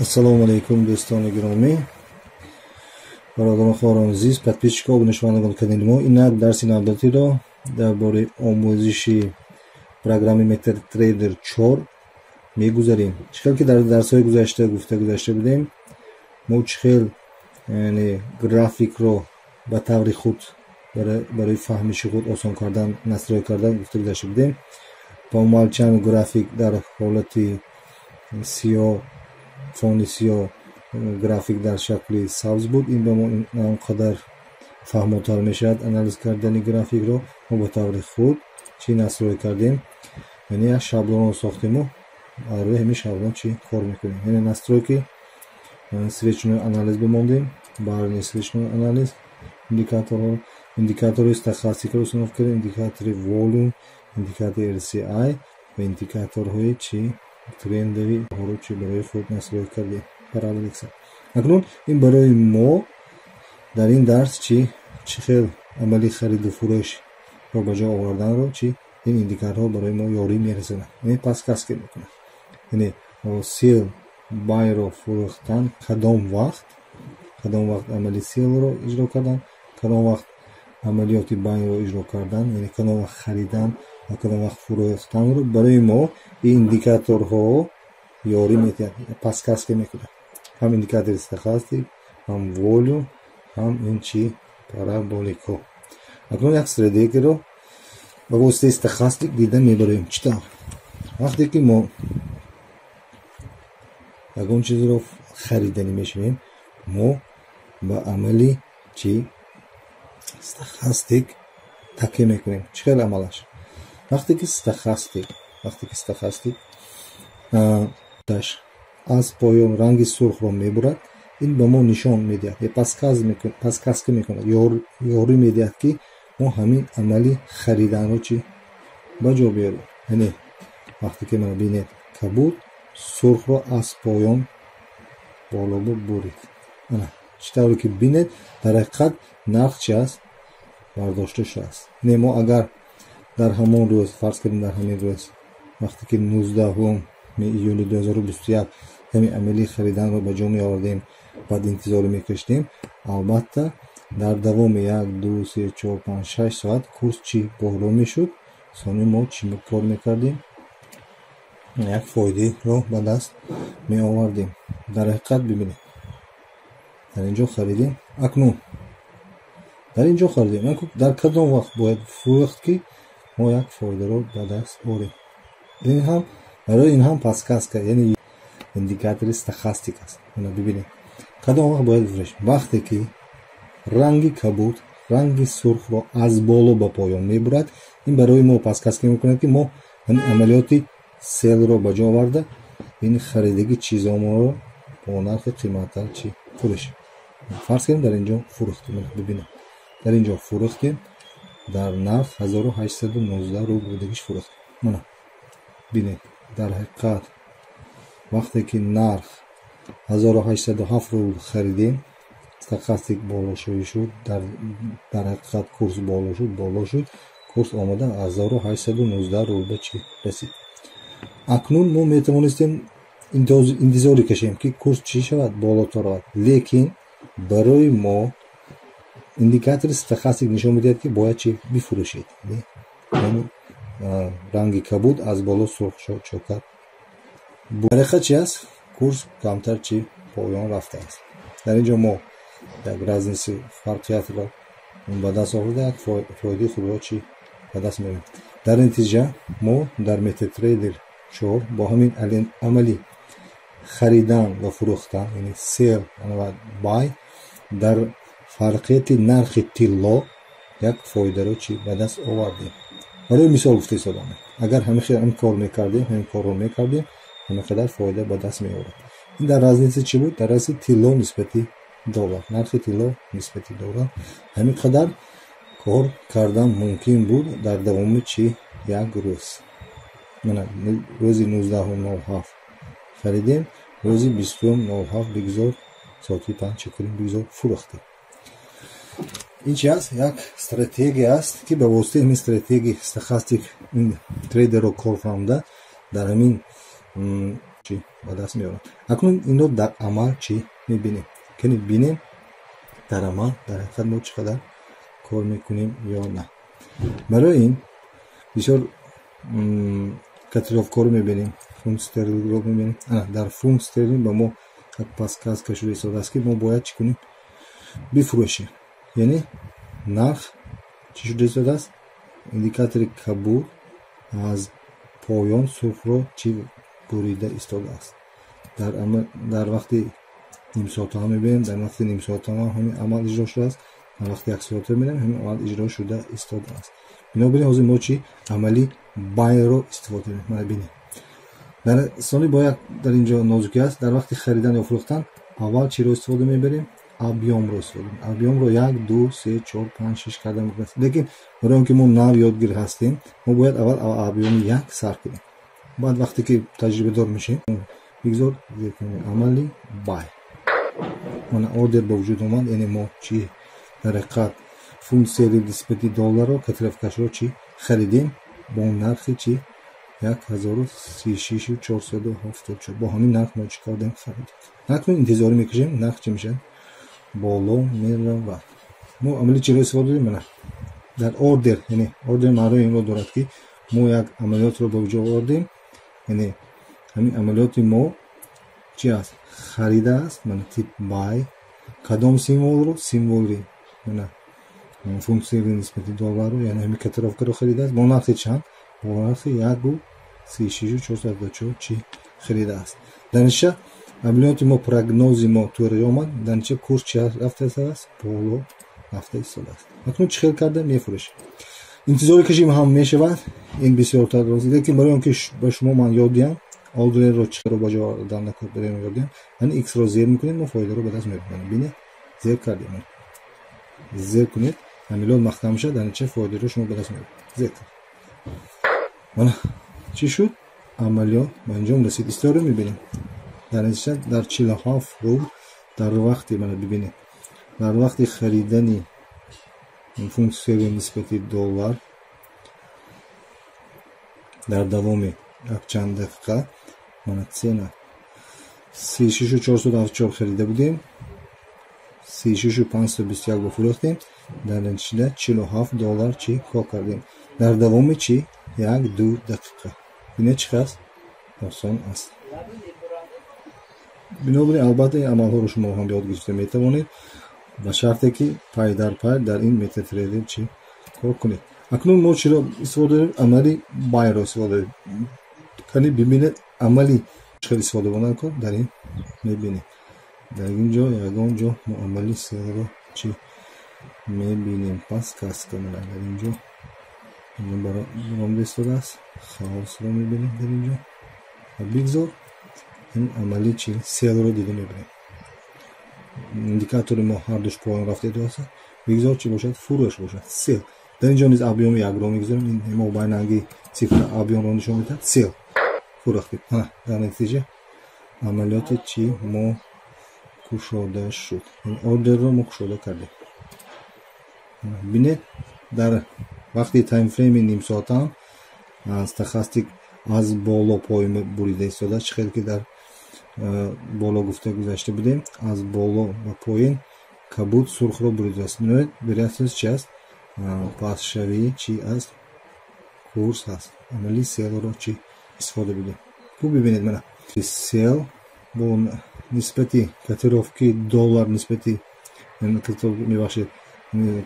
Ассалому алайкум, дӯстони гиромӣ, бародарон, хоҳарони азиз, подписчикҳо, обунашавандагони канали мо. Инак дарси навбатиро дар бораи омӯзиши программаи MetaTrader 4 мегузарем. Чӣ хел ки дар дарсҳои гузашта гуфта гузашта будем, мо чӣ хел, яъне графикро ба таври худ барои фаҳмиши худ осон кардан, настрой кардан гуфта гузашта будем. По умолчанию график дар ҳолати сиёҳ, фони сиёҳ, график дар шакли сабз буд. Ин ба мо на он қадар фаҳмотар мешавад анализ кардани графикро. Мо ба таври худ чӣ настрой кардем, яъне як шаблонро сохтему рӯи ҳамин шаблон чӣ кор мекунем. Яъне настройки свечной анализ бимондем, барни свечной анализ, индикаторҳо, индикатори стохастикро установка кардем, индикатори volume, индикатори RSI ва индикаторҳои чӣ трендовый ҳоро чӣ барои худ настрой кардем, параболикса. Акнун ин барои мо дар ин дарс чӣ хел амали хариду фурӯшро ба ҷо оварданро чӣ ин индикаторҳо барои мо ёрӣ мерасонад, яъне подсказка мекунад. Яъне sell, buy ро фурӯхтан кадом вақт амали sell ро иҷро кардан, кадом вақт амалиёти buy ро иҷро кардан, яъне кадом вақт харидан ва кадом вақт фурӯхтанро барои мо ин индикаторҳо ёрӣ медиҳад, подсказка мекунад. Ҳам индикатори стохастик, ҳам volume, ҳам ин чӣ параболикҳо. Акнун як стратегияро ба воситаи стохастик дида мебарем. Чӣ тавр? Вақте ки мо ягон чизро хариданӣ мешавем, мо ба амали чӣ стохастик такя мекунем. Чӣ хел амалаш? Вақте ки стохастик аз поён ранги сурхро мебурад, ин ба мо нишон медиҳад, подсказка мекунад, ёрӣ медиҳад, ки мо ҳамин амали хариданро чӣ ба ҷо биёрем. Яъне вақте ки мана бинед, кабуд сурхро аз поён боло бурид. Ана чӣ тавре ки бинед, дар ҳақиқат нарх чи аст? Бардошта шудааст. Не, мо агар дар ҳамон рӯз, фарз кардем, дар ҳамин рӯз, вақте ки 19 июли 2021 ҳамин амали хариданро ба ҷо меовардем, баъд интизорӣ мекашидем, албатта дар давоми як, ду, се, чор, панҷ, 6 соат курс чӣ боло мешуд. Сони мо чӣ кор мекардем? Як фоидаро ба даст меовардем. Дар ҳақиқат бибинед, дар ин ҷо харидем, акнун дар ин ҷо харидем. Дар кадом вақт бояд фурӯхт, ки мо як фоидаро ба даст орем? Ин ҳам барои ин ҳам подсказка, яъне индикатори стохастик аст. Ана бибинед, кадом вақт бояд фурӯш? Вақте ки ранги кабуд ранги сурхро аз боло ба поён мебурад, ин барои мо подсказка мекунад, ки мо ҳамин амалиёти sell ро ба ҷо оварда, ин харидагӣ чизомонро бо нархи қиматтар чӣ фурӯшем. Фарз кардем, дар ин ҷо фурӯхтем. Бибинем, дар ин ҷо фурӯхтем, дар нарх 1819 рубл будагиш фурӯхтем. Мана бинед, дар ҳақиқат вақте ки нарх 1807 рубл харидем, стохастик болошӯӣ шуд, дар ҳақиқат курс боло шуд, боло шуд, курс омада 1819 рублба чӣ расид. Акнун мо метавонистем интизорӣ кашем, ки курс чӣ шавад, болотар равад, лекин барои мо индикатори стохастик нишон медиҳад, ки бояд чӣ бифурӯшед. Ранги кабуд аз боло сурх чокар тариқа чи аст? Курс камтар чӣ поён рафтааст. Дар ин ҷо мо як разница, фарқиятро ба даст оварда, як фоидаи худро чӣ ба даст меорем. Дар натиҷа мо дар MetaTrader 4 бо ҳамин амали харидан ва фурӯхтан, яъне sell ва buy, дар фарқияти нархи тилло як фоидаро чӣ ба даст овардем. Барои мисол гуфта истодам, агар ҳамин кор мекардем, ҳамин корро мекардем, ҳамин қадар фоида ба даст меовард. Ин дар разница чӣ буд? Дар разница тилло нисбати доллар, нархи тилло нисбати доллар ҳамин қадар кор кардан мумкин буд дар давоми чӣ як рӯз. Мана рӯзи 19.07 харидем, рӯзи 20.07 бигзор соати 5 чӣ кунем, бигзор фурӯхтем. Ин чи аст? Як стратегия аст, ки ба воситаи ҳамин стратегия стохастик трейдерро кор фаҳмда, дар ҳамин ба даст меорам. Акнун инро дар амал чӣ мебинем? Кани бинем дар амал, дар ҳақиқат мо чӣ қадар кор мекунем ё на. Барои ин бисёр котировкаро мебинем, фунт стерлингро мебинем. Ана дар фунт стерлинг ба мо як подсказка шуда истодааст, ки мо бояд чӣ кунем? Бифурӯшем. Яъне нарх чӣ шуда истодааст? Индикатори кабуд аз поён сурхро чӣ бурида истодааст. Дар вақти нимсоатаҳо мебинем, дар вақти нимсоатаҳо ҳамин амал иҷро шудааст, дар вақти яксоата мебинем, ҳамин амал иҷро шуда истодааст. Бинобар ин ҳозир мо чӣ амали buy-ро истифода мекунем. Мана бинед. Дар сони бо як дар инҷо нозукӣ аст. Дар вақти харидан ё фурӯхтан аввал чиро истифода мебарем? Объёмро истифода мебарем. Объёмро 1, 2, 3, 4, 5, 6 карда мумкин аст. Лекин барои он ки мо нав ёдгир ҳастем, мо бояд аввал объёми 1 сар кунем. Баъд вақте ки таҷрибадор мешем, бигзор амали buy. Мана ордер ба вуҷуд омад, яъне мо чӣ дар ҳақиқат фунт стерлинг нисбати долларро, котировкашро чӣ харидем бо нархи чӣ 1036,474. Бо ҳамин нарх мо чӣ кардем? Харидем. Акнун интизорӣ мекашем, нарх чӣ мешавад? Боло меравад. Мо амали чиро истифода дорем? Мана дар ордер, яъне ордер маънои инро дорад, ки мо як амалиётро ба вуҷуд овардем, яъне ҳамин амалиёти мо чӣ аст? Харида аст, мана тип buy. Кадом символро? Символи мана фунт стерлинг нисбати долларро, яъне ҳамин котировкаро харидааст. Бо нархи чанд? Бо нархи 1,36474 чӣ харидааст. Дар натиҷа амалиёти мо, прогнози мо туғри омад. Дар натиҷа курс чӣ рафта истодааст? Боло рафта истодааст. Акнун чӣ хел карда мефурӯшем? Интизори кашим ҳам мешавад, ин бисёртар рост, лекин барои он ки ба шумо ман ёд диҳам, ордерро чӣ ба ҷо овардан барои ёд диҳам, яъне x-ро зер мекунем, мо фоидаро ба даст меорем. Бинед, зер кардем. Зер кунед, амалиёт маҳкам мешавад, дар натиҷа фоидаро шумо ба даст меоред. Зер кунед. Мана чӣ шуд? Амалиёт ба анҷом расид. История мебинем. Дар натиҷа дар 47 рубл дар вақти, мана бибинед, дар вақти харидани фунт стерлинг нисбати доллар дар давоми якчанд дақиқа, мана цена 36,474 харида будем, 36,521 ба фурӯхтем, дар натиҷа 47 доллар чӣ кор кардем дар давоми чӣ 1-2 дақиқа. Бинед чӣ аст? Осон аст. Бинобар ин албатта ин амалҳоро шумо ҳам ёд гирифта метавонед, ба шарте ки пай дар пай дар ин метатрейдер чӣ кор кунед. Акнун мо чиро истифода дорем? Амали buy-ро истифода дорем. Кани бибинед амали чӣ хел истифода бурдан кор дар ин мебинед. Дар ин ҷо ягон ҷо мо амали sell-ро чӣ мебинем? Подсказка мана дар ин ҷо баромада истодааст. Хаосро мебинем дар ин ҷо. Ва бигзор ин амали чӣ sell-ро дида мебинем. Индикатори мо ҳардуш поён рафта истодааст. Бигзор чӣ бошад? Фурӯш бошад. Sell. Дар ин ҷо низ объёми якро мегузорем. Ин мобайнанги цифра объёмро нишон медиҳад. Sell. Фурӯхтем. Ана дар натиҷа амалиёти чӣ мо кушода шуд. Ин ордерро мо кушода кардем. Бинед, дар вақти таймфрейми нимсоата ҳам стохастик аз боло поён бурида истодааст. Чӣ хел ки дар боло гуфта гузашта будем, аз боло ба поён кабуд сурхро буридааст. Бинед, вероятность чи аст? Пастшавии чӣ аст? Курс ҳаст. Амали sell-ро чӣ истифода будем? Хуб бибинед, мана sell бо нисбати котировки доллар нисбати, мебахшед,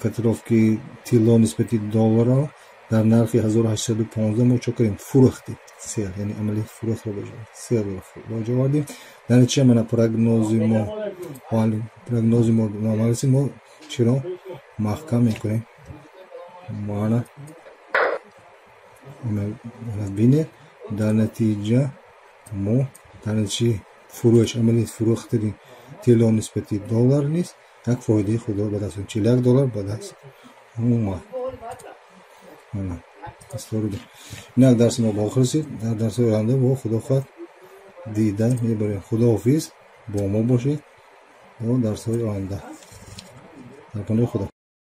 котировки тилло нисбати долларро дар нархи 1815 мо чо кардем? Фурӯхтем. Sell, яъне амали фурӯхтро sell-ро ба ҷо овардем. Дар натиҷа мана прогнози мо мо чиро маҳкам мекунем. Мана бинед, дар натиҷа мо дар натиҷаи фурӯш, амали фурӯхтани тилло нисбати доллар низ як фоидаи худро ба даст 41 доллар ба даст омад. Инак дарси мо ба охир расид. Дар дарсҳои оянда бо Худо хоҳад дида мебарем. Худоҳофиз, бо мо бошед то дарсҳои оянда. Дар паноҳи Худо.